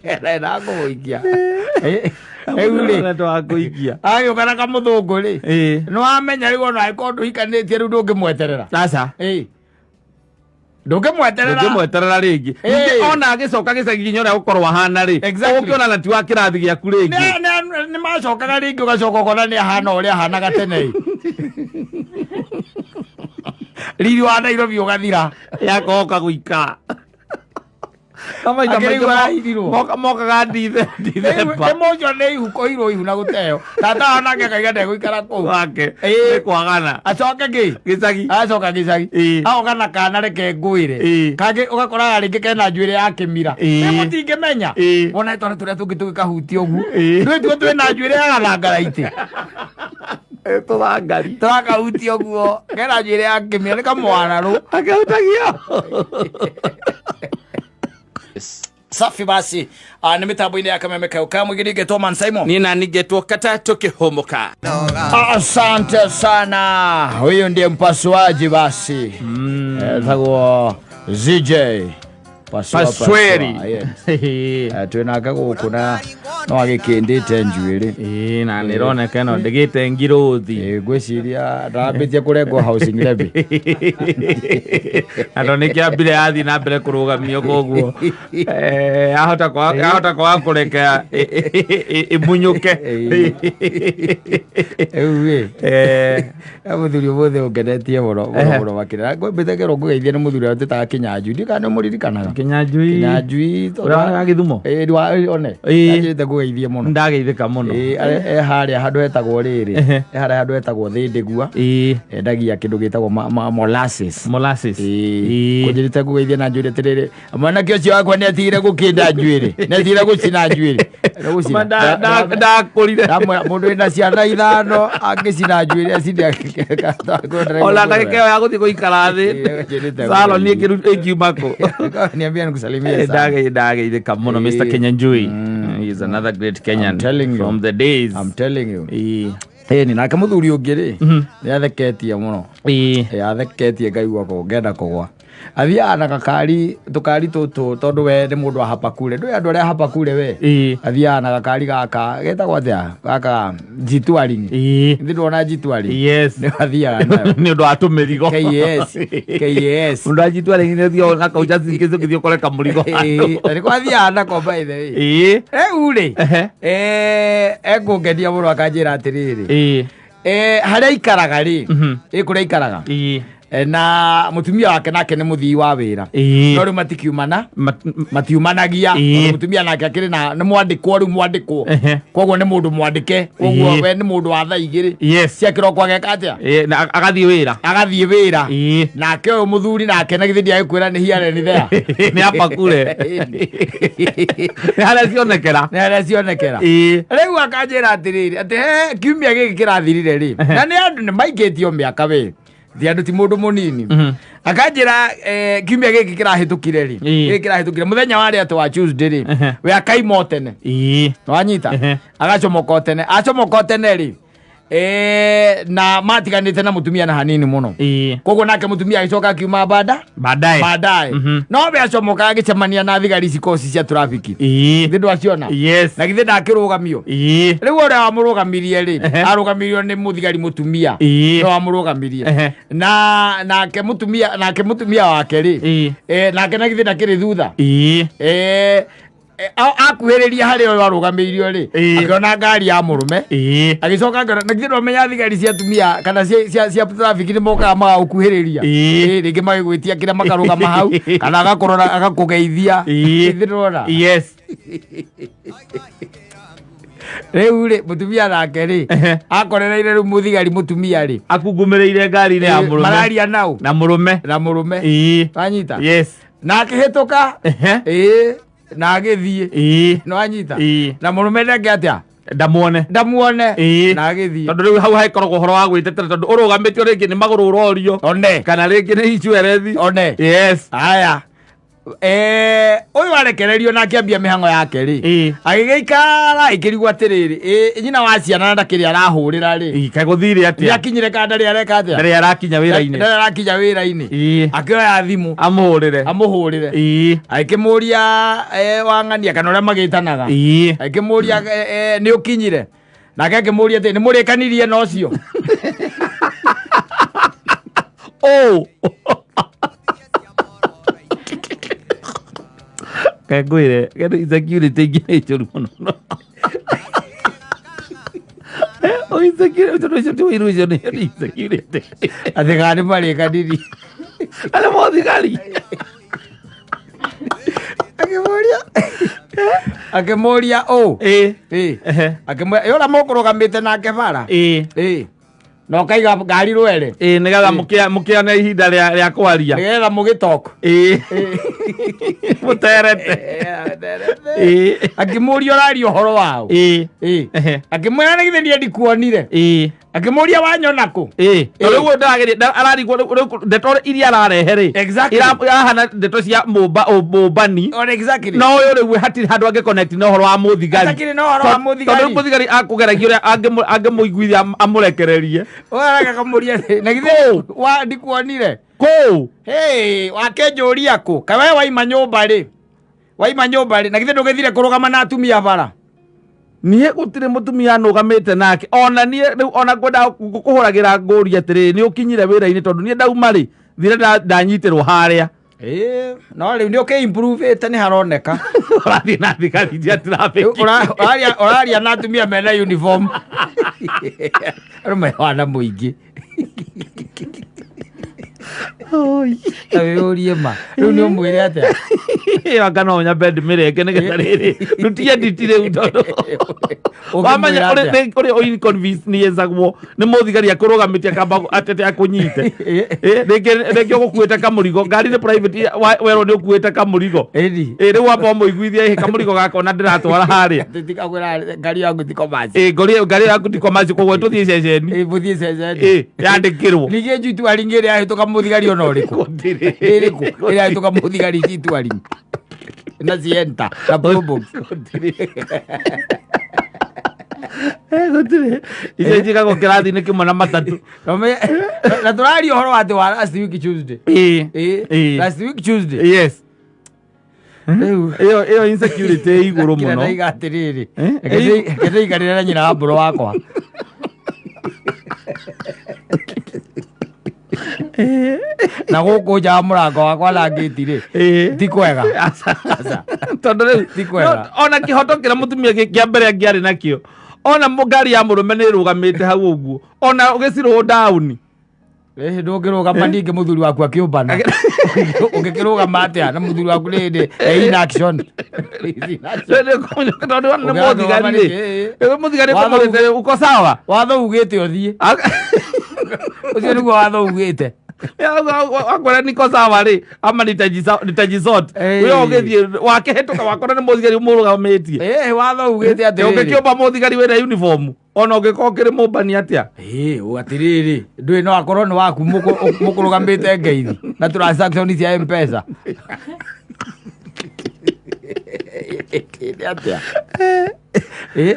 Ena kũgũikia. Rĩu rĩ, Ũretwo wa kũikia. agĩũka na kamũthũngũ rĩ, Ĩĩ. nĩ wamenya rĩu ona angĩkorwo ndũhikanĩtie rĩu ndũngĩmweterera. Aca. Ĩĩ. Ndũngĩmweterera. Ndũngĩmweterera rĩngĩ. Ĩĩ. Ningĩ ona agĩcoka gĩcagi nginya ũrĩa gũkorwo ahana rĩ. Exactly. Ũkĩona na ti wa kĩrathi gĩaku rĩngĩ. Nĩ macokaga rĩngĩ ũgacoka ũkona nĩ ahana ũrĩa ahanaga tene ĩ. Riri wa Nairobi ũgathira. Yakoka gũikara. No maita Akĩrĩ maingĩ arahirirwo. mokaga Dithemba. Nĩ mũcio nĩ ihu kũirwo ihu na gũteo. Tata onake akaiga ndegũikara kũu. Wake. Ĩĩ. Nĩ kwagana. Acoke kĩ? Gĩcagi. Acoka gĩcagi. Ĩĩ. Agoka na kana reke ngwĩre. Ĩĩ. Kangĩ ũgakoraga rĩngĩ kena njuĩrĩ ya kĩmira. Ĩĩ. Nĩ mũtingĩmenya. Ĩĩ. Wona twana tũrĩa tũngĩ tũgĩkahutia ũguo. Ĩĩ. Ndũĩ tuo twĩna njuĩrĩ ya gathangaraitĩ. Tũthangari. Tũrakahutia ũguo. Kena njuĩrĩ ya kĩmira nĩ kamwararũ. Akahutagia. Safi basi. Nĩ mĩtambo-inĩ ya kameme kau kamũingĩ ningĩtwo Man Simon. Niĩ nani ngetwo kata tũkĩhũmũka. Asante sana. Huyu ndiye mpasuaji basi. Etagwo ZJ. Pasua, Pasweri. pasua, yes. Twĩ nake gũkũ na no agĩkĩndĩte njuĩrĩ. Ĩĩ na nĩ ĩroneka ĩno ndĩgĩte ngirũthi. Ngwĩciria ndambĩtie kũrengwo housing levy. Na tondũ nĩkĩambire yathiĩ na mbere kũrũgamio koguo yahota kwaga kũreka ĩmunyũke. Rĩu ĩ mũthuri ũmũthĩ ũngenetie mũno mũno mũno makĩria. Ngwambĩte kerwo ngũgeithie nĩ mũthuri ũrĩa twĩtaga Kĩnyanjui. Ndiũĩ kana nĩ ũmũririkanaga. Kĩnyanjui. Kĩnyanjui Ũrĩa wa Gĩthumo? Ĩĩ nĩ wa one. Ĩĩ. Anjĩrĩte ngũgeithie mũno. Ndageithĩka mũno. Ĩĩ, e harĩa handũ hetagwo rĩrĩ. E harĩa handũ hetagwo Thĩndĩgua. Ĩĩ. Endagia kĩndũ gĩtagwo molasses. Molasses. Ĩĩ. Ĩĩ. Kũnjĩrĩte ngũgeithie na njuĩrĩ atĩrĩrĩ, mwanake ũcio wakwa nĩ atigire gũkĩnda njuĩrĩ. Nĩ atigire gũcina njuĩrĩ. Nĩ gũcina. Ma ndakũrire. Ndamwĩra mũndũ wĩna ciana ithano angĩcina njuĩrĩ acine. Ona ndagĩka ĩyo ya gũthiĩ gũikara thĩ saloni ĩngiuma kũ. Niambia nikusalimie sana. Ndageithĩka mũno Mr. Kenyanjui. He is another great Kenyan I'm telling you. from the days. I'm telling you. Ĩĩ. Ĩni nake mũthuri ũngĩ rĩ nĩ atheketie mũno. Ĩĩ. Ĩ, atheketie ngaigua kũ ngenda kũgwa. Athiaga na gakari tũkari tũtũ tondũ we nĩ mũndũ wa hapakure. Ndũĩ andũ arĩa hapakure we. Ĩĩ. Athiaga na gakari gaka getagwo atĩa gaka G-Touring. Ĩĩ. Nĩ ndona G-Touring. Yes. Nĩ athiaga nayo. Nĩ ũndũ wa tũmĩrigo. KAS. KAS. Mũndũ anjitwo rĩngĩ nĩ ũthiaga na kau just in case ũngĩthiĩ ũkore kamũrigo. Ĩĩ, na nĩko athiaga nako by the way. Ĩĩ. Rĩu rĩ, Ehe. ekũngenia mũno akanjĩra atĩrĩrĩ. Ĩĩ. Harĩa aikaraga rĩ, ĩ kũrĩa aikaraga. Ĩĩ. Na mũtumia wake nake nĩ mũthii wa wĩra. Ĩĩ. No rĩu matikiumana matiumanagia Ĩĩ. tondũ mũtumia nake akĩrĩ na nĩ mwandĩkwo rĩu mwandĩkwo. Ehe. Koguo nĩ mũndũ mwandĩke. Koguo Ĩĩ. we nĩ mũndũ wa thaa igĩrĩ. Yes. Cia kĩroko ageka atĩa? Ĩĩ, na agathiĩ wĩra. Agathiĩ wĩra. Ĩĩ. Nake ũyũ mũthuri nake na githĩ ndiagĩkwĩra nĩ here nĩ there. Nĩ apakure. Nĩ harĩa cionekera. Nĩ harĩa cionekera. Ĩĩ. Rĩu akanjĩra atĩrĩrĩ atĩ he kiumia gĩkĩ kĩrathirire rĩ na nĩ andũ nĩ maikĩtio mĩaka we ti andũ ti mũndũ mũnini akanjĩra kiumia gĩkĩ kĩrahĩtũkire rĩ Ĩĩ. gĩkĩ kĩrahĩtũkire mũthenya warĩ atĩ wa Tuesday rĩ Ehe. we akaima o tene Ĩĩ. wanyita Ehe. agacomoka o tene acomoka o tene rĩ na matiganĩte na mũtumia na hanini mũno Ĩĩ. koguo nake mũtumia agĩcoka akiuma banda Baadaye. baadaye no we acomoka agĩcemania na thigari ici koci cia trafiki Ĩĩ. githĩ ndwaciona Yes. na githĩ ndakĩrũgamio Ĩĩ. rĩu ũrĩa wamũrũgamirie rĩ Ehe. arũgamirio nĩ mũthigari mũtumia Ĩĩ. nĩ wamũrũgamirie Ehe. na nake mũtumia wake rĩ Ĩĩ. nake na githĩ ndakĩrĩ thutha Ĩĩ. Akuhĩrĩria harĩa ũyũ arũgamĩirio rĩ Ĩĩ. akĩona ngari ya mũrũme Ĩĩ. agĩcoka akĩona na githĩ ndwamenya thigari cia atumia kana cia traffic nĩ mokaga magagũkuhĩrĩria Ĩĩ. Rĩngĩ magĩgwĩtia kĩrĩa makarũgama hau kana agakũrora agakũgeithia Ĩĩ. Githĩ ndwona Yes. Rĩu rĩ mũtumia nake rĩ Ehe. akorereire rĩu mũthigari mũtumia rĩ Akungumĩrĩire ngari-inĩ ya mũrũme. Mararia nau Na mũrũme. Na mũrũme. Ĩĩ. Wanyita Yes. na akĩhĩtũka. Ehe. Ĩĩ na agĩthiĩ. Ĩĩ. Nĩ wanyita Ĩĩ. na mũrũme ndeke atĩa Ndamuone. Ndamuone. Ĩĩ. Na agĩthiĩ. Tondũ rĩu hau hagĩkoragwo ũhoro wa gwĩtetera tondũ ũrũgamĩtio rĩngĩ nĩ magũrũ ũrorio. One. Kana rĩngĩ nĩ insurance. One. Yes. Haya. Ũyũ arekererio na akĩambia mĩhang'o yake rĩ, Ĩĩ. agĩgĩikara ĩkĩrigwo atĩrĩrĩ, nyina wa ciana na ndakĩrĩ arahũrĩra rĩ, Ĩ, kaĩ gũthire atĩa? Nĩakinyire kana ndarĩ areka atĩa? Ndarĩ arakinya wĩra-inĩ. Ndarĩ arakinya wĩra-inĩ. Ĩĩ. Akĩoya thimũ Amũhũrĩre. Amũhũrĩre. Ĩĩ. Agĩkĩmũria, wang'ania kana ũrĩa magĩtanaga. Ĩĩ. Agĩkĩmũria, nĩ ũkinyire? Nake akĩmũria atĩ nĩ mũrĩkanirie na ũcio. Oh. Kaĩ ngwĩre, kĩndũ insecurity ingĩ nĩ njũru mũno. O insecurity, tondũ ũcio ti ũiru, ũcio nĩ insecurity. Atĩ kana nĩ marĩkanirie. Arĩa mothigari. Akĩmũria ũ. Ĩĩ. Ĩ. Ehe. Akĩmwĩra ĩ ũrĩa mũkũrũgamĩte nake bara. Ĩĩ. Ĩ. Na ũkaiga ngari rwere. Ĩĩ, nĩgetha mũkĩone ihinda rĩa kwaria. Nĩgetha mũgĩtalk. Ĩĩ. Mũterete. Ĩĩ. Akĩmũria ũraria ũhoro waũ. Ĩĩ. Ĩ. Ehe. Akĩmwĩra nĩ githĩ niĩ ndikuonire. Ĩĩ. Akĩmũria wanyona kũ. Ĩĩ. Tondũ rĩu ndarageria ararigwo rĩu ndeto iria ararehe rĩ. Exactly. Irahana ndeto cia mũmbani. Or exactly. No ũyũ rĩu hatirĩ handũ angĩ connect na ũhoro wa mũthigari. Hatakĩrĩ na ũhoro wa mũthigari. Tondũ rĩu mũthigari akũgeragia ũrĩa angĩmũiguithia amũrekererie. Ũyũ akamũria atĩ, na githĩ wa ndikuonire. Kũu. Hey, wakĩnjũria kũ? Kaĩ we waima nyũmba rĩ? Waima nyũmba rĩ? Na githĩ ndũgĩthire kũrũgama na atumia bara? Niĩ gũtirĩ mũtumia nũgamĩte nake ona niĩ rĩu ona ngwenda kũhũragĩra ngũria atĩrĩrĩ, nĩ ũkinyire wĩra-inĩ? Tondũ niĩ ndauma rĩ, thire ndanyitĩrwo harĩa. Ĩĩ, no rĩu nĩ ũkĩ-improve-ĩte, nĩ haroneka. Ũrathiĩ na thigari cia traffic. Rĩu ũraria na atumia mena uniform. Andũ mewana mũingĩ. Ta wĩyũrie ma. Rĩu nĩ ũmwĩre atĩa? Ĩyo anga no nyambe ndĩmĩrenge nĩgetha rĩrĩ ndutie nditi rĩu, tondũ wamenya Ũngĩmwĩra atĩa? ũrĩa inconvenience-agwo nĩ mũthigari akũrũgamĩtie akamba atete akũnyite. Rĩngĩ ũgũkuĩte kamũrigo, ngari nĩ private, werwo nĩ ũkuĩte kamũrigo. Ĩni. Rĩu wamba ũmũiguithie, "Ĩ, kamũrigo gaka ona ndĩratwara harĩa." Tikakwĩra ngari yaku ti commerce. Ngari yaku ti commerce, koguo tũthiĩ ceceni. Ĩ, mũthiĩ ceceni. Yandĩkĩrwo. Ningĩ njui ringĩ ĩrĩa yahĩtũka mũthigari ona ũrĩkũ? Gũtirĩ. Ĩrĩkũ ĩrĩa yahĩtũka mũthigari G-Touring na Sienta na Probox? Gũtirĩ. Gũtirĩ. Icio njikagwo kĩrathi-inĩ kĩmwe na matatũ. Na tũraria ũhoro wa atĩ wa last week Tuesday. Ĩĩ. Ĩ, Ĩ. last week Tuesday. Yes. Rĩu Ĩyo insecurity ĩ igũrũ kira mũno. ndaiga atĩrĩrĩ, Eh? reke ndĩikarĩre na nyina wa mbũrũ wakwa. Na gũkũ nja wa mũrango wakwa na ngĩti rĩ, ti kwega. Aca. Tondũ rĩu Ti kwega. Ona kĩhoto kĩrĩa mũtumia kĩa mbere angĩarĩ nakĩo, ona ngari ya mũrũme nĩ ĩrũgamĩte hau ũguo, ona ũgĩcirwo down. Ĩhĩ, ndũngĩrũgama ningĩ mũthuri waku akĩũmbana. Ũngĩkĩrũgama atĩa na mũthuri waku nĩ hĩndĩ e in action? He's in action. Tondũ ona nĩ Ũngĩrũgama mũthigari rĩ, nĩkĩ? Rĩu mũthigari Watho kũmũrĩte uko sawa. Watho ugĩte ũthiĩ. Ũcio nĩguo watho ugĩte. Wakwĩra niko sawa rĩ, ama nitajisort. Ĩĩ. Ũyũ ũgĩthiĩ wakĩhĩtũka wakora nĩ mũthigari ũmũrũgamĩtie. Ĩĩ, watho ugĩte atĩrĩrĩ. Ũngĩkĩũmba mũthigari wĩna uniform, ona ũngĩkorwo ũkĩrĩ mũmbani atĩa? Ĩĩ, atĩrĩrĩ, ndũĩ no akorwo nĩ waku mũkũrũgamĩte ngeithi na transaction cia M-Pesa. Ĩ, atĩa? Ĩ,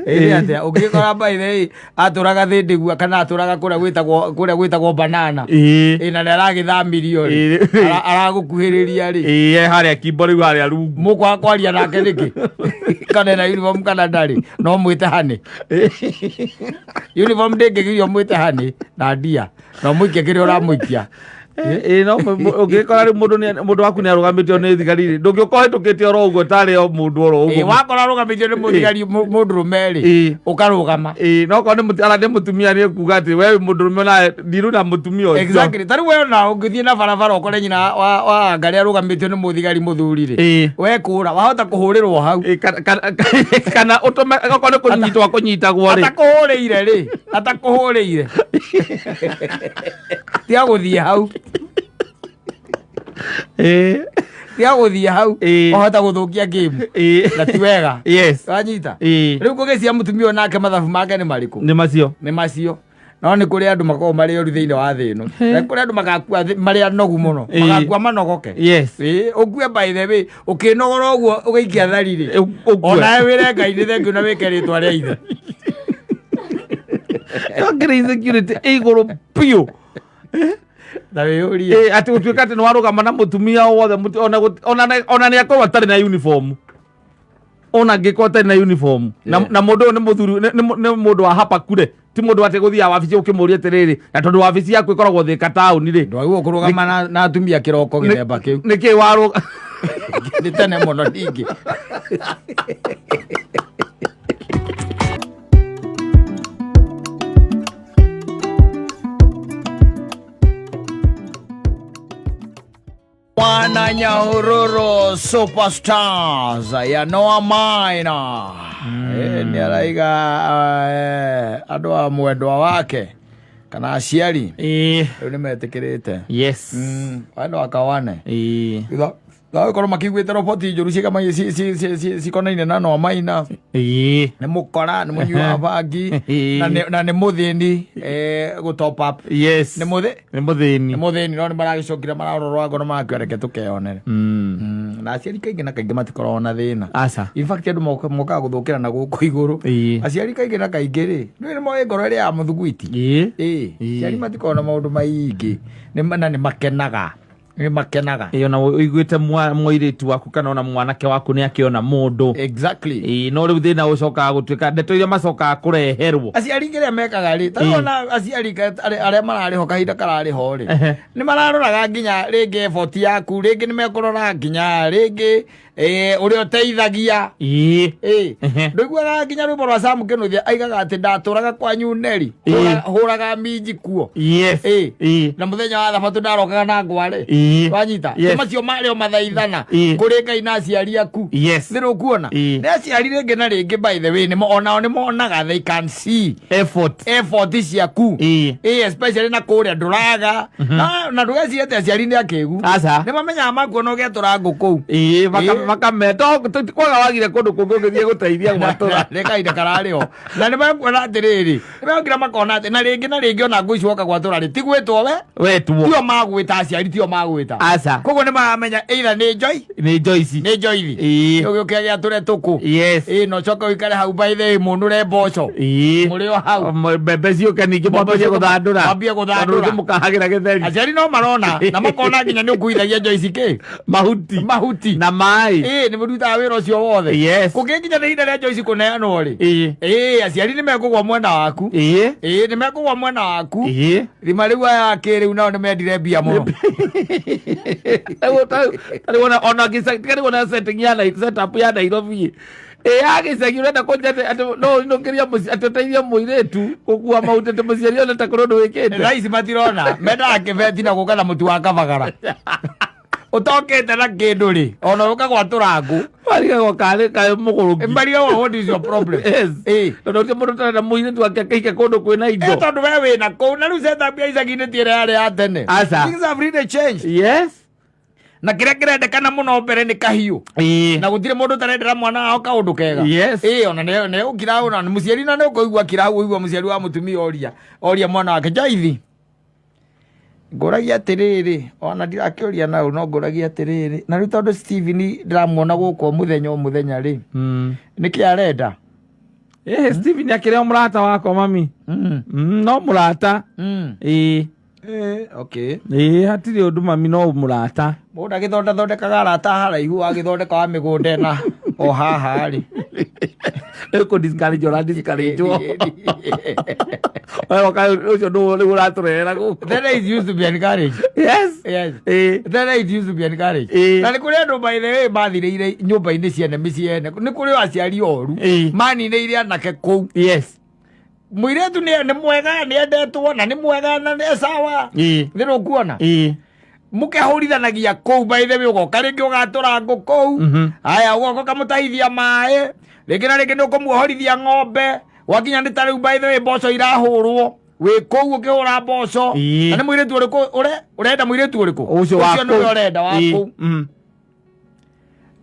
ĩ, atĩa ũngĩkora by the way atũraga thĩndĩgua kana atũraga kũrĩa gwĩtagwo banana. Ĩĩ. Ĩ, na nĩ aragĩthamirio rĩ, Ĩĩ. Aragũkuhĩrĩria rĩ, Ĩĩ, e harĩa kimbo rĩu, harĩa rungu. Mũkwaga kwaria nake nĩkĩ? Kana ena uniform kana ndarĩ, no mwĩte hani. Uniform ndĩngĩgirio mwĩte hani na ndia no mũikie kĩrĩa ũramũikia. Ĩĩ, no ũngĩkora rĩu mũndũ waku nĩ arũgamĩtio nĩ thigari rĩ, ndũngĩũka ũhĩtũkĩte oro ũguo tarĩ o mũndũ oro Ĩ, ũguo. wakora rũgamĩtio nĩ mũthigari mũndũrũme rĩ, Ĩĩ. ũkarũgama. Ĩĩ, no korwo nĩ ara nĩ mũtumia, nĩ kuga atĩ we wĩ mũndũrũme ona ndirũ na mũtumia ũcio. Exactly, tarĩu we ona ũngĩthiĩ na barabara ũkore nyina wa ngarĩ arũgamĩtio nĩ mũthigari mũthuri rĩ, Ĩĩ. we kũra wahota kũhũrĩrwo hau. Ĩĩ, kana ũtũme okorwo nĩ kũnyitwo akũnyitagwo rĩ. Atakũhũrĩire rĩ, atakũhũrĩire, tiga gũthiĩ hau. Ĩĩ. Tiga gũthiĩ hau. Ĩĩ. Wahota gũthũkia game. Ĩĩ. Na ti wega. Yes. Wanyita? Ĩĩ. Rĩu kũgĩcia mũtumia ũyũ nake mathabu make nĩ marĩkũ? Nĩ macio. Nĩ macio. No nĩ kũrĩ andũ makoragwo marĩ oru thĩinĩ wa thĩ ĩno. Na kũrĩ andũ magakua marĩ anogu mũno. Magakua manogoke. Yes. Ĩĩ, ũkue by the way, ũkĩnogora ũguo ũgĩikia thari rĩ. Ũkue. Onawe wĩre Ngai nĩ thengiũ na wĩke rĩtwa rĩa ithe. Yongerera insecurity ĩ igũrũ biũ. Na wĩyũrie. Ĩ, atĩ gũtuĩka atĩ nĩ warũgama na mũtumia o wothe ona nĩ akorwo atarĩ na uniform, ona angĩkorwo atarĩ na uniform na, na mũndũ ũyũ nĩ mũthuri, nĩ mũndũ wa hapa kure, ti mũndũ atĩ gũthiaga wabici ũkĩmũria atĩrĩrĩ, na tondũ wabici yaku ĩkoragwo Thĩka taũni rĩ. Ndwagĩrĩirwo kũrũgama na atumia kĩroko gĩthemba kĩu. Nĩkĩ warũga? Nĩ tene mũno ningĩ. Wana Nyahururu Superstars ya Noah Maina. Nĩ araiga andũ a mwendwa wake kana aciari rĩu nĩ metĩkĩrĩte. Wendo akawane. Thutha wa gũkorwo makĩiguĩte roboti njũru cikonaine na Noah Maina. Nĩ mũkora, nĩ mũnyui wa bangi, na nĩ mũthĩni, gũ top up. Nĩ mũthĩ Nĩ mũthĩni. Nĩ mũthĩni, no nĩ maragĩcokire mararorwo ngoro marakĩoya reke tũkeyonere. Na aciari kaingĩ na kaingĩ matikoragwo na thĩna. Aca. In fact andũ mokaga gũthũkĩra na gũkũ igũrũ. Aciari kaingĩ na kaingĩ rĩ, nĩ moĩ ngoro ĩrĩa ya mũthugwiti. Aciari matikoragwo na maũndũ maingĩ. Na nĩ makenaga. Nĩ makenaga. Ĩĩ, ona ũiguĩte mũirĩtu waku kana ona mwanake waku nĩ akĩona mũndũ. Ĩĩ, no rĩu thĩna ũcokaga gũtuĩka ndeto iria macokaga kũreherwo. Aciari kĩrĩa mekaga rĩ, ta rĩu ona aciari arĩa mararĩho kahinda kararĩho rĩ, nĩ mararoraga nginya rĩngĩ effort yaku, rĩngĩ nĩ mekũrora nginya rĩngĩ ũrĩa ũteithagia. Ndũiguaga nginya rwĩmbo rwa Sam Kĩnuthia aigaga atĩ ndatũraga kwanyu Neri, hũraga minji kuo. Na mũthenya wa thabatũ ndarokaga na ngware. Wanyita? Macio marĩ o mathaithana kũrĩ Ngai na aciari aku. Nĩ rũkuona? Nĩ aciari rĩngĩ na rĩngĩ, by the way, onao nĩ monaga, they can see effort. Effort ciaku. Especially na kũrĩa ndũraga. Na ndũgecirie atĩ aciari nĩ akĩgu. Aca. Nĩ mamenyaga makuona ũgĩatũra ngũ kũu. Makameta kwaga wagire kũndũ kũngĩ ũgĩthiĩ gũteithia gwatũra. Nĩ kahinda kararĩ ho. Na nĩ mekuona atĩrĩrĩ, nĩ mekũgira makona atĩ na rĩngĩ na rĩngĩ ona ngũ ici woka gwatũra rĩ, ti gwĩtwo we. Wetwo. Tio magwĩta aciari, tio magwĩta. Aca. Koguo nĩ maramenya either nĩ Joy, Nĩ Joyce. Nĩ Joyce. Ũgĩũke agĩatũre tũkũ. Na ũcoke ũikare hau by the way mũnũre mboco. Mũrĩ o hau. Mbembe ciũke ningĩ mwambie gũthandũra. Mwambie gũthandũra. Tondũ rũciũ mũkahagĩra gĩtheri. Aciari no marona na makona nginya nĩ ũkuithagia Joyce kĩ? Mahuti. Mahuti. Na maĩ. Nĩ mũrutaga wĩra ũcio wothe. Kũngĩkinya nĩ ihinda rĩa Joyce kũneanwo rĩ. Aciari nĩ mekũgwa mwena waku. Nĩ mekũgwa mwena waku. Thima rĩu aya akĩ rĩu nao nĩ mendire mbia mũno. Rĩu ona gĩcagi ona setting ya setup ya Nairobi. Ĩ ya gĩcagi ũrenda kũnjia atĩ no ũinũkĩrie mũciĩ atĩ ũteithie mũirĩtu gũkua mahuti atĩ mũciari one ta kũrĩ ũndũ wĩkĩte. Thaa ici matirona mendaga kĩbeti na gũka na mũtu wa kabagara ũtokĩte na kĩndũ rĩ, ona ũka gwatũra ngũ. Marigagwo karĩ kaĩ mũgũrũki. Marigagwo what is your problem. Yes. Tondũ ũcio mũndũ ũtarenda mũirĩtu wake akĩhike kũndũ kwĩna indo. Tondũ we wĩna kũu na rĩu setup ya icagi-inĩ ti ĩrĩa yarĩ ya tene. Aca. Things have really changed. Na kĩrĩa kĩrendekana mũno mbere nĩ kahiũ. Na gũtirĩ mũndũ ũtarendera mwana wao kaũndũ kega. Ona nĩ ũkira ona nĩ mũciari na nĩ ũkũigua kira ũigua mũciari wa mũtumia oria mwana wake Joyce. Ngũragia atĩrĩrĩ, ona ndirakĩũria nau no ngũragia atĩrĩrĩ, na rĩu tondũ Steven ndĩramuona gũkũ o mũthenya o mũthenya rĩ, nĩkĩ arenda? Steven akĩrĩ o mũrata wakwa mami. No mũrata. Okay. Hatirĩ ũndũ mami, no mũrata. Mũndũ agĩthondathondekaga arata haraihu, agĩthondeka wa mĩgũnda ĩna o haha rĩ. Rĩu kũ discourage ũra discourage wo. Wewe ũcio nĩwe rĩu ũratũrehera gũkũ. Then it used to be encouraged. Yes. Yes. Then it used to be encouraged. Na nĩ kũrĩ andũ by the way mathirĩire nyũmba-inĩ ciene mĩciĩ ene. Nĩ kũrĩ aciari oru. Maninĩire anake kũu. Mũirĩtu nĩ mwega, nĩ endetwo na nĩ mwega na nĩ sawa. Nĩ rũkuona. Mũkehũrithanagia kũu by the way, ũgoka rĩngĩ ũgatũra ngũ kũu. Haya, ũgoka ũkamũtahithia maĩ. Rĩngĩ na rĩngĩ nĩ ũkũmuohorithia ng'ombe. Gwakinya nĩ ta rĩu by the way mboco irahũrwo. Wĩ kũu ũkĩhũra mboco. Na nĩ mũirĩtu ũrĩkũ ũrenda mũirĩtu ũrĩkũ? Ũcio wa Ũcio nĩwe kũu. ũrenda wa kũu.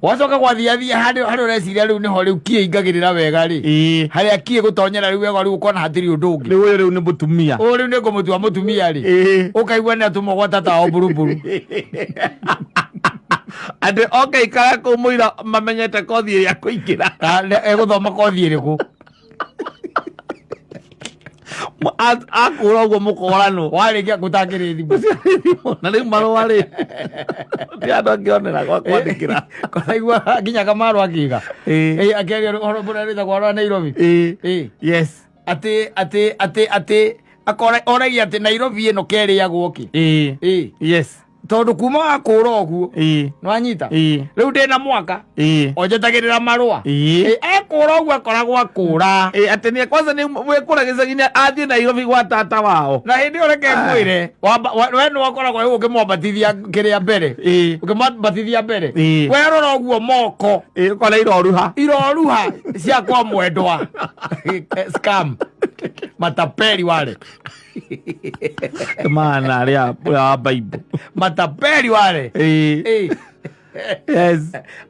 Wacoka gwathiathia harĩa ũreciria rĩu nĩho rĩu kiĩ ingagĩrĩra wega rĩ, Ĩĩ. harĩa kiĩ gũtonyera rĩu wega, rĩu ũkona hatirĩ ũndũ ũngĩ. Rĩu ũyũ rĩu nĩ mũtumia. Ũyũ rĩu nĩ ngũmũtua mũtumia rĩ, Ĩĩ. ũkaigua nĩ atũmwo gwa tata wao mburumburu. Atĩ oke ikara kũu mũira mamenyete kothi ĩrĩa kũingĩra. Egũthoma kothi ĩrĩkũ? Akũra ũguo mũkoranwo. Warĩkia gũtangĩrĩ thimũ. Na rĩu marũa rĩ, ti andũ angĩonera gwa kwandĩkĩra. Koraigua nginya Kamaru akiuga. Ĩĩ. Ĩĩ, akĩaria ũhoro mũrĩa wĩtagwo ũhoro wa Nairobi. Ĩĩ. Ĩĩ. Yes. Atĩ atĩ atĩ atĩ akora oragia atĩ Nairobi ĩno kerĩagwo kĩ? Ĩĩ. Ĩĩ. Yes. Tondũ kuma wakũra ũguo, Ĩĩ. nĩwanyita? Ĩĩ. Rĩu ndĩna mwaka, Ĩĩ. onjetagĩrĩra marũa. Ĩĩ. Ĩĩ, ekũra ũguo akoragwo akũra. Ĩĩ, atĩ nĩ kwanza nĩ wĩkũra gĩcagi-inĩ athiĩ Nairobi gwa tata wao. Na hĩndĩ ĩyo reke ngwĩre, we nĩwe ũkoragwo rĩu ũkĩmwambatithia kĩrĩa mbere. Ĩĩ. Ũkĩmwambatithia mbere. Ĩĩ. We rora ũguo moko. Ĩĩ, ũkona iroruha. Iroruha cia kwa mwendwa. Scam. Matapeli wale. Mana arĩa ũrĩa wa Bible. Matapeli wale. Ĩĩ. Ĩĩ. Yes.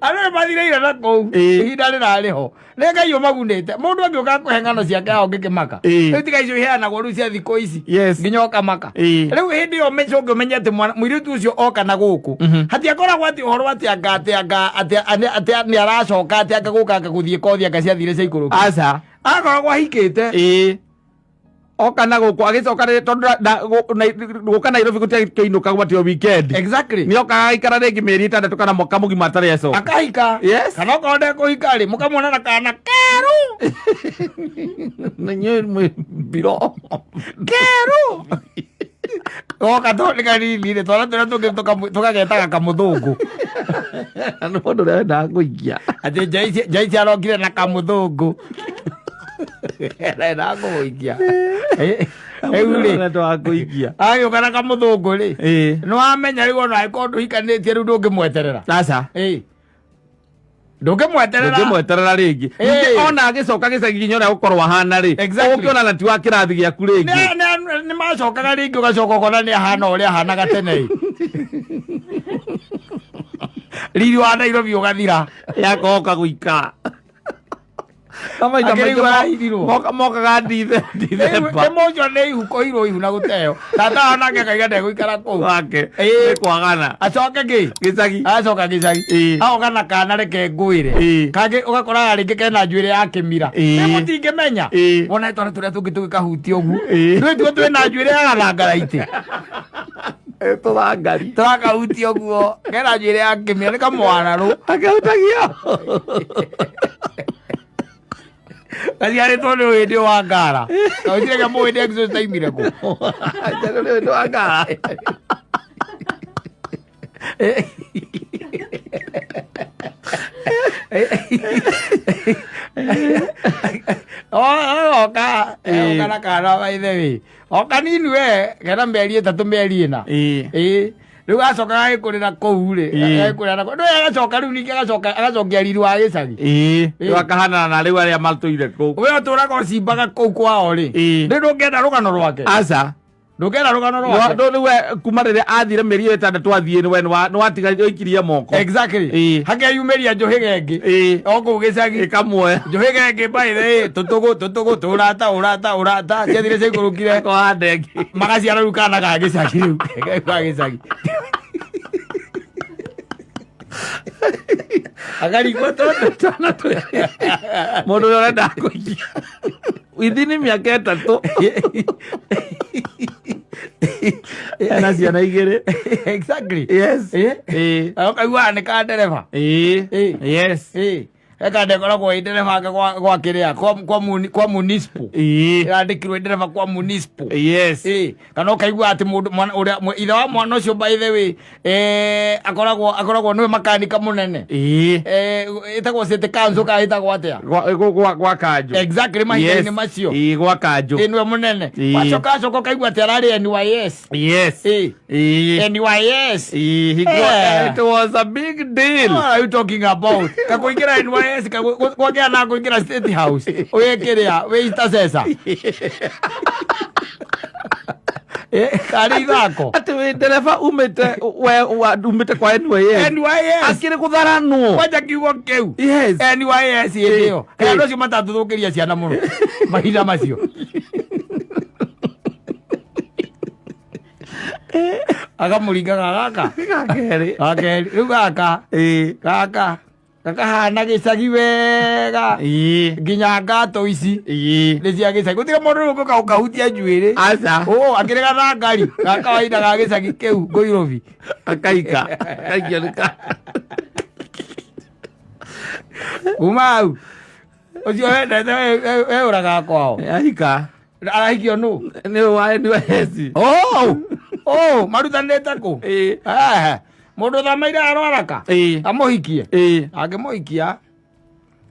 Andũ nĩ mathireire na kũu. Ĩĩ. Ihinda rĩrarĩ ho. Nĩ Ngai ũmagunĩte. Mũndũ angĩũka kũhe ng'ano ciake aho ngĩkĩmaka. Ĩĩ. Rĩu tiga icio iheanagwo rĩu cia thikũ ici. Yes. Nginya ũkamaka. Ĩĩ. Rĩu hĩndĩ ĩyo ũcoke ũmenye atĩ mũirĩtu ũcio oka na gũkũ. Hatiakoragwo atĩ ũhoro atĩ anga atĩ anga atĩ atĩ nĩ aracoka atĩ anga gũka anga gũthiĩ kothi anga ciathire ciaikũrũkire. Aca. Akoragwo ahikĩte. Ĩĩ. Oka na gũkũ agĩcoka rĩ tondũ gũka Nairobi gũtiakĩinũka gwatio weekend. Exactly. Nĩ okaga agaikara rĩngĩ mĩeri 6 kana mwaka mũgima atarĩ acoka. Akahika. Yes. Kana okorwo ndekũhika rĩ, mũkamuona na kana keru. Na inyuĩ mwĩ mbiro. Keru. Goka to nĩ kanini rĩ, twana tũrĩa tũngĩ tũgagetaga kamũthũngũ. Na nĩ mũndũ ũrĩa wendaga kũikia. Atĩ Joyce arokire na kamũthũngũ. Arenda kũmũikia. Rĩu rĩ, Ũrenda wa kũikia. agĩũka na kamũthũngũ rĩ, Ĩĩ. nĩ wamenya rĩu ona angĩkorwo ndũhikanĩtie rĩu ndũngĩmweterera. Aca. Ĩĩ. Ndũngĩmweterera. Ndũngĩmweterera rĩngĩ. Ĩĩ. Ningĩ ona agĩcoka gĩcagi nginya ũrĩa gũkorwo ahana rĩ, Exactly. ũkĩona na ti wa kĩrathi gĩaku rĩngĩ. Nĩ macokaga rĩngĩ ũgacoka ũkona nĩ ahana ũrĩa ahanaga tene ĩ. Riri wa Nairobi ũgathira. Yakoka gũikara. Na maita Akĩrĩ maingĩ arahirirwo. mokaga Dithemba. Nĩ mũcio nĩ ihu kũirwo ihu na gũteo. Tata onake akaiga ndegũikara kũu. Wake. Ĩĩ. Nĩ kwagana. Acoke kĩ? Gĩcagi. Acoka gĩcagi. Ĩĩ. Agoka na kana reke ngwĩre. Ĩĩ. Kangĩ ũgakoraga rĩngĩ kena njuĩrĩ ya kĩmira. Ĩĩ. Nĩ mũtingĩmenya. Ĩĩ. Wona twana tũrĩa tũngĩ tũgĩkahutia ũguo. Ĩĩ. Ndũĩ tuo twĩna njuĩrĩ ya gathangaraitĩ. Tũthangari. Tũrakahutia ũguo. Kena njuĩrĩ ya kĩmira nĩ kamwararũ. Akahutagia. Gaciarĩtwo nĩ ũhĩndĩ wa ngara. Gagũtirĩ kĩa mũhĩndĩ exhaust aimire kũ. Nĩ ũhĩndĩ wa ngara. Oka oka na kana by the way. O kanini we kena mĩeri 3 mĩeri 4. Ĩĩ. Ĩĩ. Rĩu agacoka gagĩkũrĩra kũu rĩ. Ĩĩ. Gagĩkũrĩra na kũu. Ndũĩ agacoka rĩu ningĩ agacoka agacokia riri wa gĩcagi. Ĩĩ. Ĩĩ. Rĩu akahanana na rĩu arĩa matũire kũu. We ũtũraga ũcimbaga kũu kwao rĩ. Ĩĩ. Rĩu ndũngĩenda rũgano rwake. Aca. Ndũngĩenda rũgano rwake. Rĩu we kuma rĩrĩa athire mĩeri ĩyo 6 athiĩ nĩ we nĩ watigarire ũikirie moko. Exactly. Ĩĩ. Hakeyumĩria njũhĩga ĩngĩ. Ĩĩ. O kũu gĩcagi. Ĩkamuoya. Njũhĩga ĩngĩ by the way, tũtũgũ tũtũgũ tũrata ũrata ũrata ciathire ciaikũrũkire. Akohanda ĩngĩ. Magaciara rĩu kana ga gĩcagi rĩu. Ga gĩcagi. Akarigwo tondũ Twana twĩrĩ. Mũndũ ũrĩa ũrenda kũikia. Within mĩaka 3. Ena ciana 2. Exactly. Yes. Ĩĩ. Ĩĩ. Ũkaiguaga nĩ ka ndereba. Ĩĩ. Ĩĩ. Yes. Ĩĩ. Eka ndekoragwo ĩ ndereba anga gwa kĩrĩa kwa municipal. Ĩĩ. Ĩrandĩkirwo ĩ ndereba kwa municipal. Yes. Ĩĩ. Kana ũkaigua atĩ mũndũ mwana ũrĩa ithe wa mwana ũcio by the way, akoragwo nĩwe makanika mũnene. Ĩĩ. Ĩtagwo city council kana ĩtagwo atĩa? Gwa kanjũ. Exactly, mahinda-inĩ Yes. macio. Ĩĩ, gwa kanjũ. Ĩĩ, nĩwe mũnene. Ĩĩ. Wacoka acoka ũkaigua atĩ ararĩ NYS. Yes. Ĩĩ. Ĩĩ. NYS. Ĩĩ, he Eh. it was a big deal. What are you talking about? Kakuingira NYS, kwagĩa na kũingĩra State House. Wĩ kĩrĩa, wĩ intercessor. Karĩ ithako. Atĩ wĩ ndereba umĩte umĩte kwa NYS. NYS. Akĩrĩ gũtharanwo. Kwanja kiugo kĩu. Yes. NYS hĩndĩ ĩyo. Kaĩ andũ acio matatũthũkĩria ciana mũno mahinda macio. Akamũringaga gaka. Gakerĩ. Gakerĩ. Rĩu gaka. Gaka. Gakahana gĩcagi wega. Nginya ngatũ ici. Nĩ cia gĩcagi. Gũtirĩ mũndũ rĩu ũngĩũka ũkahutia njuĩrĩ. Aca. Ũ akĩrĩ gathangari. Ga kawaida ga gĩcagi kĩu Ngũirobi. Akaika. Akaikio nĩ ka. Kuma hau. Ũcio wendete we ũragaga kwao. Ahika. Arahikio nũ? Nĩ wa NYS. Oh! Oh, marutanĩte kũ? Ĩĩ. Eh, mũndũ ũthameire arwaraka. Ĩĩ. Amũhikie. Ĩĩ. Angĩmũhikia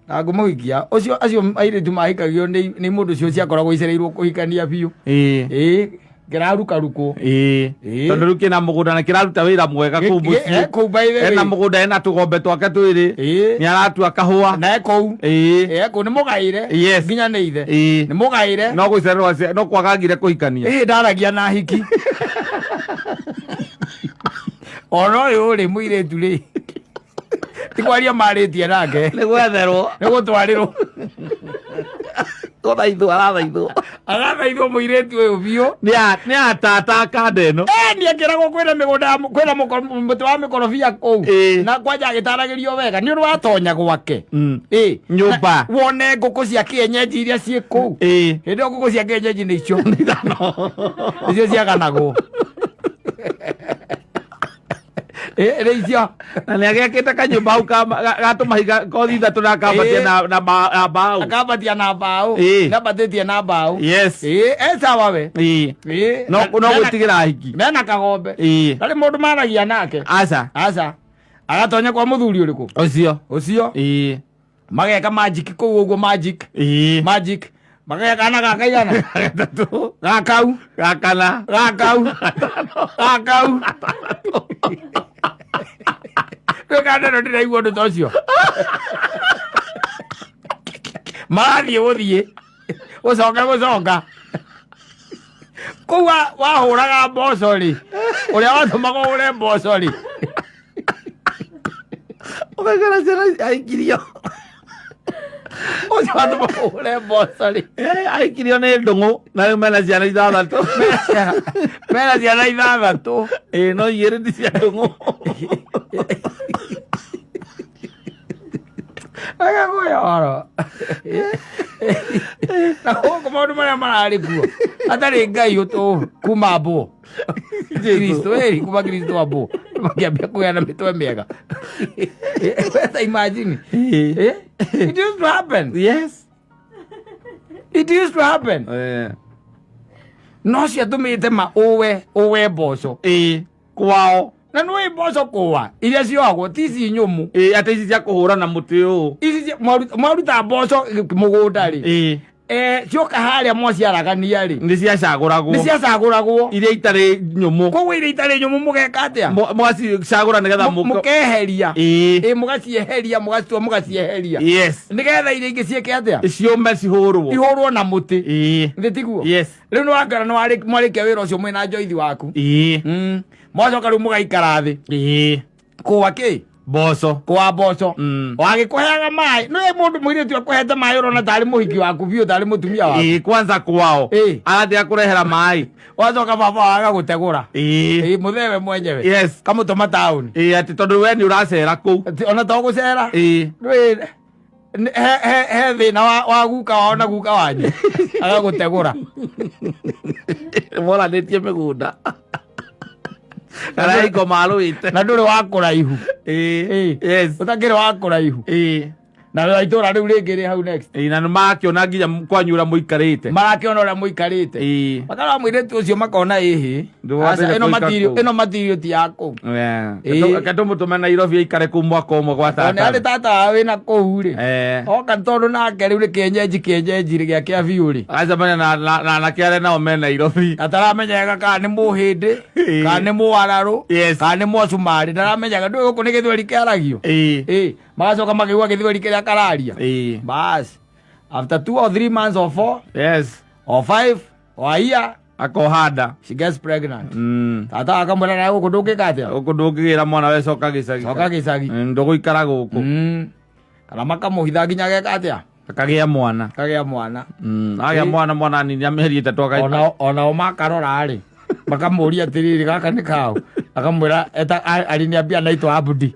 angĩmũhikia ũcio acio airĩtu mahikagio nĩ mũndũ ũcio ciakoragwo icereirwo kũhikania biũ. Ĩĩ. Ĩĩ, kĩrarukarukwo. Ĩĩ. Ĩĩ. Tondũ rĩu kĩna mũgũnda na kĩraruta wĩra mwega kũu mũciĩ. Kũu by the way. Ena mũgũnda ena tũgombe twake twĩrĩ. Ĩĩ. Nĩ aratua kahũa. Na e kũu. Ĩĩ. Ĩ kũu nĩ mũgaĩre. Yes. Nginya nĩ ithe. Ĩĩ. Nĩ mũgaĩre. No gũcererwo no kwagagire kũhikania. Ĩĩ ndaragia na hiki. Ona ũyũ rĩ mũirĩtu rĩ. Ti kwaria marĩtie nake. Nĩ gwetherwo. Nĩ gũtwarĩrwo. Gũthaithwo arathaithwo. Agathaithwo mũirĩtu ũyũ biũ. Nĩ atata kanda ĩno. Nĩ akĩragwo kwĩna mĩgũnda kwĩna mũtĩ wa mĩkorobia kũu. Ĩĩ. Na kwanja agĩtaragĩrio wega nĩ ũndũ watonya gwake. Ĩĩ. Nyũmba. Na wone ngũkũ cia kĩenyenji iria ciĩ kũu. Ĩĩ. Hĩndĩ ĩyo ngũkũ cia kĩenyenji nĩ icio. Nĩcio ciaganagwo. Ĩĩ nĩ icio. Na nĩ agĩakĩte kanyũmba hau ga tũmahiga kothi ithatũ na akambatia Ĩĩ. na mbaũ. Akambatia na mbaũ. Ĩĩ. Nĩambatĩtie na mbaũ. Yes. Ĩĩ e sawa we. Ĩĩ. Ĩĩ. No no gwĩtigĩra ahiki. Mena kagombe. Ĩĩ. Ndarĩ mũndũ maragia nake. Aca. Aca. Agatonya kwa mũthuri ũrĩkũ? Ũcio. Ũcio. Ĩĩ. Mageka magic kũu ũguo magic. Ĩĩ. Magic. Mageka kana gakaigana. Gatatũ. Gakau. Gakana. Gakau. Gakau. Rĩu neno ndĩraigua ũndũ ta ũcio. Marathiĩ gũthiĩ. Gũcoka gũcoka. Kũu wahũraga mboco rĩ. Ũrĩa watũmaga ũhũre mboco rĩ. Ũgaikara ciana aikirio. Ũcio watũmaga ũhũre mboco rĩ. Aikirio nĩ ndũng'ũ na rĩu mena ciana ithathatũ. Mena ciana ithathatũ. Ĩĩ no igĩrĩ ti cia ndũng'ũ. Agakũhe ũhoro. Na gũkũ maũndũ marĩa mararĩ kuo hatarĩ Ngai ũtũ kuma mbũ Kristo ĩri kuma Kristo ambũ makĩambia kũgĩa na mĩtwe mĩega. Weta imagine. Ĩĩ. Eh? It used to happen. Yes. It used to happen. Eh. No ciatũmĩte ma ũwe ũwe mboco. Ĩĩ. Kwao. Na nĩũĩ mboco kũwa iria ciohagwo ti ici nyũmũ. Ĩĩ atĩ ici cia kũhũra na mũtĩ ũũ. Ici mwaruta mboco mũgũnda rĩ. Ĩĩ. Cioka harĩa mwaciaragania rĩ. Nĩ ciacagũragwo. Nĩ ciacagũragwo. Iria itarĩ nyũmũ. Koguo iria itarĩ nyũmũ mũgeka atĩa? Mũgacicagũra nĩgetha Mũkeheria. Ĩĩ. Ĩĩ mũgacieheria mũgacitua mũgacieheria. Yes. Nĩgetha iria ingĩ ciĩke atĩa? Ciũme cihũrwo. Ihũrwo na mũtĩ. Ĩĩ. Nĩ tiguo? Yes. Rĩu nĩ wakora nĩ mwarĩkia wĩra ũcio mwĩna njoithi waku. Ĩĩ. Mwacoka rĩu mũgaikara thĩ. Ĩĩ. Kũwa kĩ? Mboco. Kũwa mboco. Wagĩkũheaga maĩ. Nĩ mũndũ mũirĩtu akũhete maĩ ũrona tarĩ mũhiki waku biũ tarĩ mũtumia waku. Ĩĩ kwanza kwao. Ĩĩ. Arathiĩ akũrehera maĩ. Wacoka baba waga gũtegũra. Ĩĩ. Ĩĩ mũthewe mwenyewe. Yes. Kamũtũma taũni. Ĩĩ atĩ tondũ we nĩ ũracera kũu. Atĩ ona to gũcera. Ĩĩ. Ndũĩ he thĩna wa guka wao na guka wanyu. Agagũtegũra. Moranĩtie mĩgũnda. Kana hingo marũĩte. Na ndũrĩ wa kũraihu. Ĩĩ. Yes. Ũtakĩrĩ wa kũraihu. Ĩĩ. Na rĩu itũra rĩu rĩngĩ rĩ hau next. Ĩĩ na nĩ marakĩona nginya kwanyu ũrĩa mũikarĩte. Marakĩona ũrĩa mũikarĩte. Ĩĩ. Makarora mũirĩtu ũcio makona ĩhĩ. Ndũgwatĩire Aca, kũika kũu. ĩno material ti ya kũu. Ĩĩ. Reke tũmũtũme Nairobi aikare kũu mwaka ũmwe gwa Tondũ nĩ tata. arĩ tata wao wĩna kũu rĩ. Eh. Oka tondũ nake rĩu nĩ kĩenyenji kĩenyenji rĩ gĩake biũ rĩ. Agacemania na anake arĩa nao me Nairobi. Ataramenyeka kana nĩ mũhĩndĩ Ĩĩ. kana nĩ mũararũ Yes. kana nĩ mũacumarĩ ndaramenyaga ndũĩ gũkũ nĩ gĩthweri kĩaragio. Ĩĩ. Ĩĩ magacoka makĩigua gĩthweri kĩrĩa kararia. Ĩĩ. Bas after 2 or 3 months or 4 Yes. or 5 or a year Akoha nda. She gets pregnant. Tata akamwĩra nawe gũkũ ndũngĩka atĩa? Gũkũ ndũngĩgĩra mwana we, coka gĩcagi. Coka gĩcagi. Ndũgũikara gũkũ. Kana makamũhitha nginya ageka atĩa? Akagĩa mwana. Kagĩa mwana. Agĩa mwana, mwana nini amĩheri 3 Onao makarora rĩ, makamũria atĩrĩrĩ, gaka nĩ kaũ? Akamwĩra aliniambia naitwa Abdi.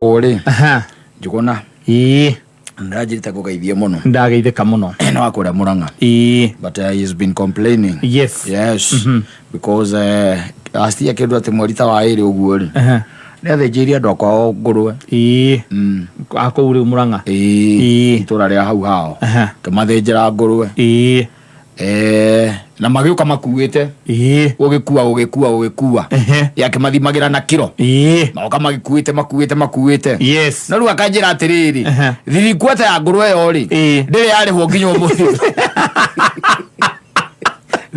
Ũrĩ Njũgũna. Ĩĩ. Ndĩranjĩrĩte ngũgeithie mũno. Ndageithĩka mũno. Nĩ wa kũrĩa Mũrang'a. Ĩĩ. But he's been complaining. Yes, because last year kĩndũ atĩ mweri ta wa 2 ũguo rĩ, nĩ athĩnjĩirie andũ akwa ngũrwe. Ĩĩ, akũu rĩu Mũrang'a. Ĩĩ. Ĩĩ. Itũra rĩa hau hao. Kĩmathĩnjĩra ngũrwe. Ĩĩ. Na magĩũka makuĩte. Ĩĩ. Gũgĩkua gũgĩkua gũgĩkua. Yakĩmathimagĩra na kiro. Ĩĩ. Magoka magĩkuĩte makuĩte makuĩte. Yes. No rĩu akanjĩra atĩrĩrĩ, thirikuata ya ngũrwe ĩyo rĩ, Ĩĩ. ndĩrĩ yarĩhwo nginya ũmũthĩ.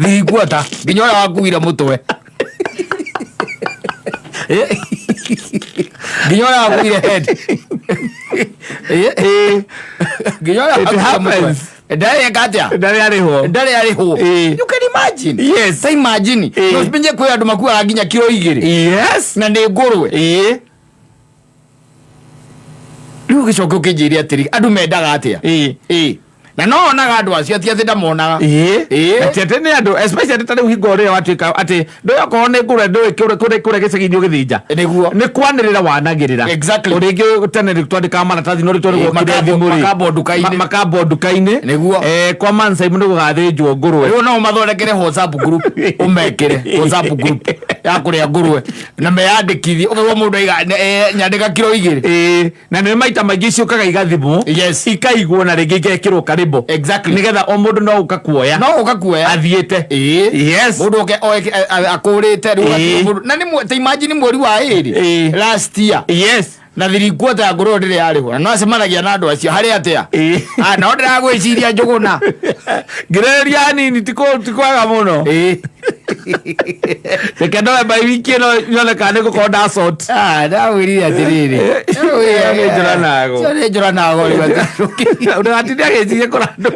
Thirikuata nginya ũrĩa wakuire mũtwe. Nginya ũrĩa wakuire head. Nginya ũrĩa It wakuire mũtwe. happens. Ndarĩ eka atĩa? Ndarĩ arĩhwo. Ndarĩ arĩhwo. Ĩĩ. You can imagine. Yes. Ta imagine. Ĩĩ. No ũmenye kwĩ andũ makuaga nginya kiro 2. Yes. Na nĩ ngũrwe. Ĩĩ. Rĩu ũgĩcoka ũkĩnjĩre atĩrĩ, andũ mendaga atĩa? Ĩĩ. Ĩĩ. Na no onaga andũ acio ti atĩ ndamonaga. Ĩĩ. Ĩĩ. Na ti atĩ nĩ andũ, especially ta rĩu hingo rĩrĩa watuĩka atĩ ndũĩ okorwo nĩ ngũrwe ndũĩ kũrĩa gĩcagi-inĩ ũgĩthĩnja. Nĩguo. Nĩ kwanĩrĩra wanagĩrĩra. Exactly. O rĩngĩ tene nĩ twandĩkaga maratathi no rĩu tondũ Ĩĩ, gwokire thimũ rĩ. makambwo nduka-inĩ. Makambwo nduka-inĩ. Nĩguo. Kwa Mansaimu nĩ gũgathĩnjwo ngũrwe. Rĩu no ũmathondekere WhatsApp group, ũmekĩre WhatsApp group ya kũrĩa ngũrwe na meyandĩkithie, ũkaigua mũndũ aiga, nyandĩka kiro 2. Ĩĩ. Na nĩ maita maingĩ ciũkaga igathimwo. Yes. Ikaigwo na rĩngĩ igekĩrwo karĩmbo. Exactly. Nĩgetha o mũndũ no ũka kuoya. No ũka kuoya. Athiĩte. Ĩĩ. Yes. Mũndũ oke oe akũrĩte rĩu Ĩĩ. gũtirĩ mũndũ. Na nĩ ta imagine mweri wa 2 Ĩĩ. last year. Yes. Na thirikuota ya ngũrwe ndĩrĩ yarĩhwo. Na no acemanagia na andũ acio harĩ atĩa? Ĩĩ. Ah, no ndĩragwĩciria Njũgũna. Ngirĩrĩria hanini ti kwaga mũno. Ĩĩ. Reke ndore by wiki ĩno nyone kana nĩ ngũkorwo ndasort. Ah, ndagwĩrire atĩrĩrĩ. Ĩyo nĩ njũra nago. Ĩyo nĩ njũra nago rĩu atĩ. Ndũgatinde agĩciria kũrĩa andũ.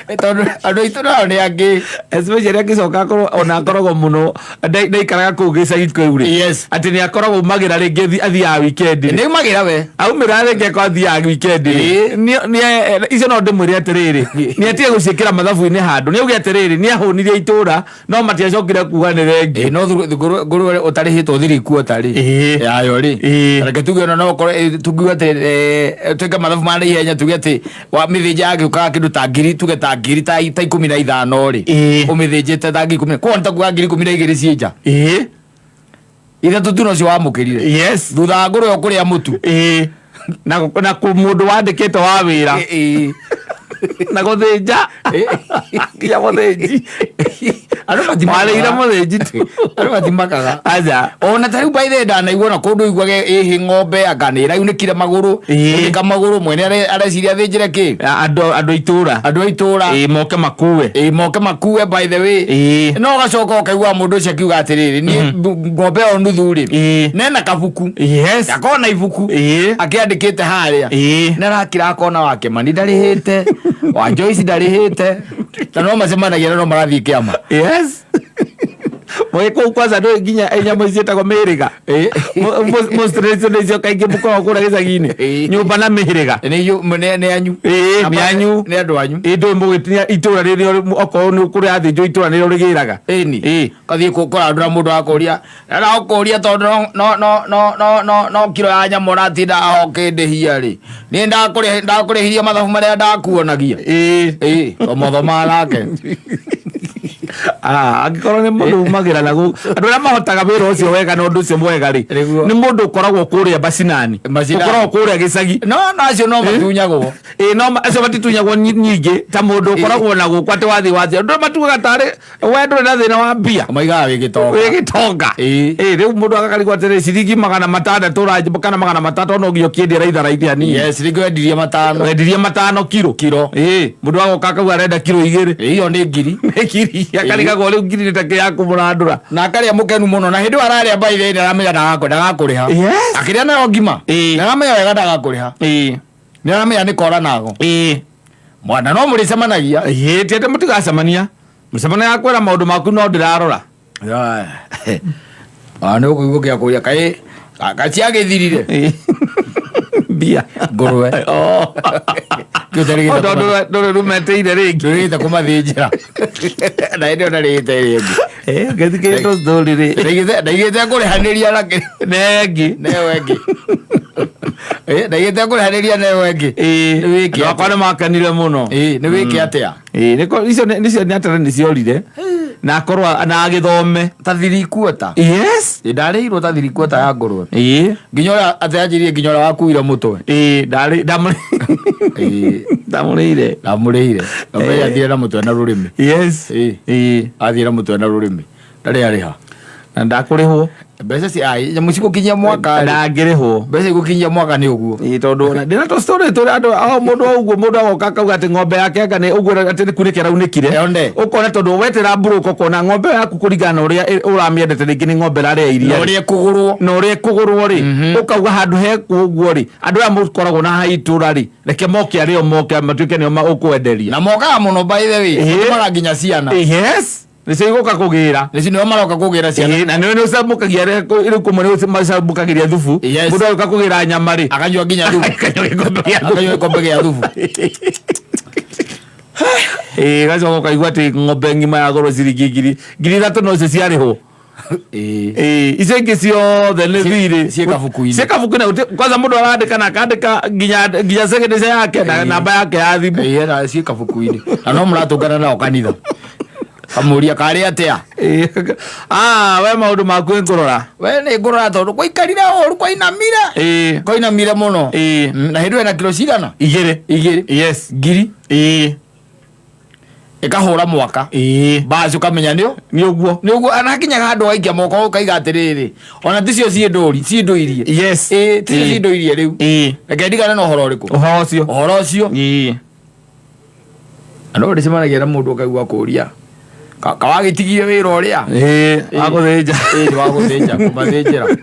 Tondũ andũ aitũ nao nĩ angĩ. Especially agĩcoka akorwo ona akoragwo mũno ndaikaraga kũu gĩcagi kĩu rĩ. Yes. Atĩ nĩ akoragwo aumagĩra rĩngĩ athiaga weekend rĩ. Nĩ aumagĩra we. Aumĩra rĩngĩ akorwo athiaga weekend rĩ. Ĩĩ. Icio no ndĩmwĩre atĩrĩrĩ, nĩ atige gũciĩkĩra mathabu-inĩ handũ. Nĩ auge atĩrĩrĩ, nĩ ahũnirie itũra no matiacokire kuga nĩ thengiũ. Ĩĩ, no ngũrwe ũtarĩhĩtwo thirikuota rĩ. Ĩĩ. Yayo rĩ. Ĩĩ. Reke tuge ona no ũkorwo, tuge atĩ, twĩke mathabu ma naihenya tuge atĩ wa mĩthĩnja yagĩũkaga kĩndũ ta ngiri, tuge ta ngiri ta 15 rĩ. Ĩĩ. Ũmĩthĩnjĩte ta ngiri ikũmi. Koguo nĩ ta kuga ngiri 12 ciĩ nja. Ĩĩ. 3 tu nocio wamũkĩrire. Yes. Thutha wa ngũrwe ĩyo kũrĩa mũtu. Ĩĩ. Na mũndũ wandĩkĩte wa wĩra. Ĩĩ. Na gũthĩnja. Nginya mũthĩnji. Andũ matimakaga. Warĩire mũthĩnji tu. Andũ matimakaga. Aca. Ona ta rĩu by the way ndanaigua na kũndũ iguage ĩhĩ ng'ombe anga nĩ ĩraunĩkire magũrũ. Ĩĩ. Unĩka magũrũ mwene areciria athĩnjĩre kĩ? Andũ a itũra. Andũ a itũra. Ĩĩ, moke makue. Ĩĩ, moke makue by the way. Ĩĩ. No ũgacoka ũkaigua mũndũ ũcio akiuga atĩrĩrĩ, niĩ ng'ombe ĩyo nuthu rĩ, Ĩĩ. nena kabuku. Yes. Akona ibuku. Ĩĩ. Akĩandĩkĩte harĩa. Ĩĩ. Na arakira akona wa Kĩmani ndarĩhĩte, wa Joyce ndarĩhĩte. Na no macemanagia na no marathiĩ kĩama. Yes. Mũgĩ kũu kwanza ndũĩ nginya nyamũ ici ciĩtagwo mĩhĩrĩga. Ĩĩ. Most nĩcio kaingĩ mũkoragwo kũrĩa gĩcagi-inĩ. Ĩĩ. Nyũmba na mĩhĩrĩga. Nĩ nĩ anyu. Ĩĩ, nĩ anyu. Nĩ andũ anyu. Ĩĩ, ndũĩ mũgĩtinia itũra rĩrĩa okorwo nĩ kũrĩa athĩnjwo itũra nĩrĩo rĩgĩraga. Ĩni. Ĩĩ. Ũgathiĩ gũkora andũ na mũndũ akũria, na ndagũkũria tondũ no no no no no no kiro ya nyama ũratinda aho ũkĩndĩhia rĩ. Niĩ ndakũrĩhirie mathabu marĩa ndakuonagia. Ĩĩ. Ĩĩ, tũmathomaga nake. Ah, angĩkorwo nĩ mũndũ umagĩra na andũ arĩa mahotaga wĩra ũcio wega na ũndũ ũcio mwega rĩ, Nĩguo. nĩ mũndũ ũkoragwo kũrĩa macinani, Macinani. ũkoragwo kũrĩa gĩcagi. No acio no matunyagwo. Ĩ, no acio matitunyagwo nyingĩ ta mũndũ ũkoragwo na gũkũ atĩ wathiĩ wathiĩ andũ matugaga tarĩ we ndũrĩ na thĩna wa mbia. Maigaga wĩ gĩtonga. Wĩ gĩtonga. Ĩĩ. Ĩ, rĩu mũndũ agakarigwo atĩrĩ, ciringi 600 ũranjĩ kana 300 no nginya ũkĩendia raitharaithi hanini. Yes, rĩngĩ wendirie 5. Wendirie 5 kiro. Kiro. Ĩ, mũndũ agoka akauga arenda kiro 2. Ĩyo nĩ ngiri. Nĩ ngiri. Akarigagwo rĩu ngiri nĩ takĩ ya kũmũrandũra. Na akarĩa mũkenu mũno, na hĩndĩ ĩyo ararĩa by the way nĩaramenya ndagakũrĩha. Yes. Akĩrĩa nayo ngima. Ĩĩ. Nĩaramenya wega ndagakũrĩha. Ĩĩ. Nĩaramenya nĩ kora nago. Ĩĩ. Mwana no mũrĩcemanagia. Ĩĩ, ti atĩ mũtigacemania. Mũcemania ya kwĩra maũndũ maku no ndĩrarora. Ah, nĩ ũkũigua kĩa kũria kaĩ gaciagĩthirire. Ĩĩ. Mbia. Ngũrwe. Oh. Kĩu ũtarĩgĩte O, tondũ ndũrĩ rumetĩire rĩngĩ. Ndũrĩte kũmathĩnjĩra. Na hĩndĩ ĩyo ndarĩte ĩrĩa ĩngĩ. Eh, ngĩthikĩrĩria story rĩ. Ndaigĩte kũrĩhanĩria na Nengi. neyo ĩngĩ. Eh, ndaigĩte kũrĩhanĩria neyo ĩngĩ. Ĩĩ. Nĩ wĩke Andũ akwa nĩ makenire mũno. Ĩĩ, nĩ wĩke atĩa? Ĩĩ, icio nĩcio nĩ atĩrĩ nĩciorire. Na akorwo na agĩthome. Ta thirikuota. Yes. Ĩ, ndarĩirwo ta thirikuota ya ngũrwe. Ĩĩ. Nginya ũrĩa atĩ anjĩrire nginya ũrĩa wakuire mũtwe. Ĩĩ, ndarĩ ndamũrĩ. Ĩĩ. Ndamũrĩire. Ndamũrĩire. Ndamũrĩire athire na mũtwe na rũrĩmĩ. Yes. Ĩĩ. Ĩĩ. Athire na mũtwe na rũrĩmĩ. Ndarĩ arĩha. Na ndakũrĩhwo. Mbeca ci ai nyamũ cigũkinyia mwaka rĩ. Ndangĩrĩhwo. Mbeca igũkinyia mwaka nĩ ũguo. Ĩĩ, tondũ ona ndĩna tũ story tũrĩa andũ o mũndũ o ũguo mũndũ agoka akauga atĩ ng'ombe yake anga nĩ ũguo atĩ nĩ kunĩke araunĩkire. Yone. Ũkona tondũ wetera mburũka ũkona ng'ombe ĩyo yaku kũringana na ũrĩa ũramĩendete rĩngĩ nĩ ng'ombe ĩrarĩa iria. Na ũrĩa ĩkũgũrwo. Na ũrĩa ĩkũgũrwo rĩ, ũkauga handũ he ũguo rĩ, andũ aya mũkoragwo na haha itũra rĩ, reke moke arĩo moke matuĩke nĩo ũkwenderia. Na mokaga mũno by the way. Ĩĩ. Matũmaga nginya ciana. Yes. Nĩcio igũka kũgĩra. Nĩcio nĩo maroka kũgĩra ciana. Ĩĩ, na nĩwe nĩ ũcamũkagia rĩu kũmwe nĩ macamũkagĩria thubu. Yes. Mũndũ agĩũka kũgĩra nyama rĩ, Akanyua nginya thubu. akanyua gĩkombe gĩa thubu. Akanyua gĩkombe gĩa thubu. Ĩĩ, gacoka ũkaigua atĩ ng'ombe ng'ima ya goro ciringi 3,000 nocio ciarĩhwo. Ĩĩ. Ĩĩ, icio ingĩ ciothe nĩ thirĩ. Ciĩ kabuku-inĩ. Ciĩ kabuku-inĩ, kwanza mũndũ arandĩka na akandĩka nginya signature yake na Ĩĩ. namba yake ya thimũ. Ĩĩ, na ciĩ kabuku-inĩ. Na no mũratũngana nao kanitha. Kamũria karĩ atĩa? Ĩĩ, ah, we maũndũ maku nĩ ngũrora. We nĩ ngũrora tondũ kwaikarire ũru kwainamire. Ĩĩ. Kwainamire mũno. Ĩĩ. Na hĩndĩ ĩyo ena kiro cigana? 2. 2. Yes. Ngiri. Ĩĩ. Ĩkahũra mwaka. Ĩĩ. Basi ũkamenya nĩ Nĩ ũguo. Nĩ ũguo anakinyaga handũ waikia moko ũkaiga atĩrĩrĩ, ona ticio ciĩndũri ciĩndũirie. Yes. Ĩĩ, ticio Ĩĩ. ciĩndũirie rĩu. Ĩĩ. Reke ndigane na ũhoro ũrĩkũ? Ũhoro ũcio. Ũhoro ũcio. Ĩĩ. Na no ndĩcemanagia na mũndũ ũkaigua kũria. Kawagĩtigire wĩra ũrĩa? Ĩĩ, wa gũthĩnja. Ĩĩ, wa gũthĩnja, kũmathĩnjĩra.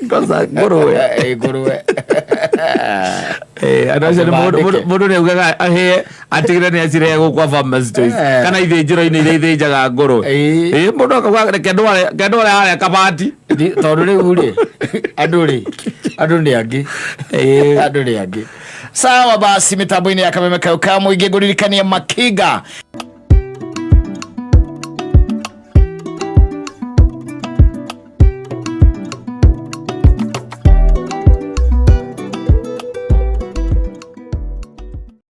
Kwanza ngũrwe. Ĩĩ, ngũrwe. Ĩĩ, andũ acio nĩ Mandĩke. mũndũ nĩ augaga ahĩe atigĩre nĩ acirehe gũkũ kwa Farmers Choice Eh. kana ithĩnjĩro-inĩ iria ithĩnjaga ngũrwe. Ĩĩ. Ĩĩ, mũndũ akauga reke ndware harĩa kabati. Tondũ rĩu rĩ, andũ rĩ, andũ nĩ angĩ. Ĩĩ. Andũ nĩ angĩ. Sawa basi, mitambo-inĩ ya Kameme Kayũ ka Mũingĩ ngũririkanie Makinga.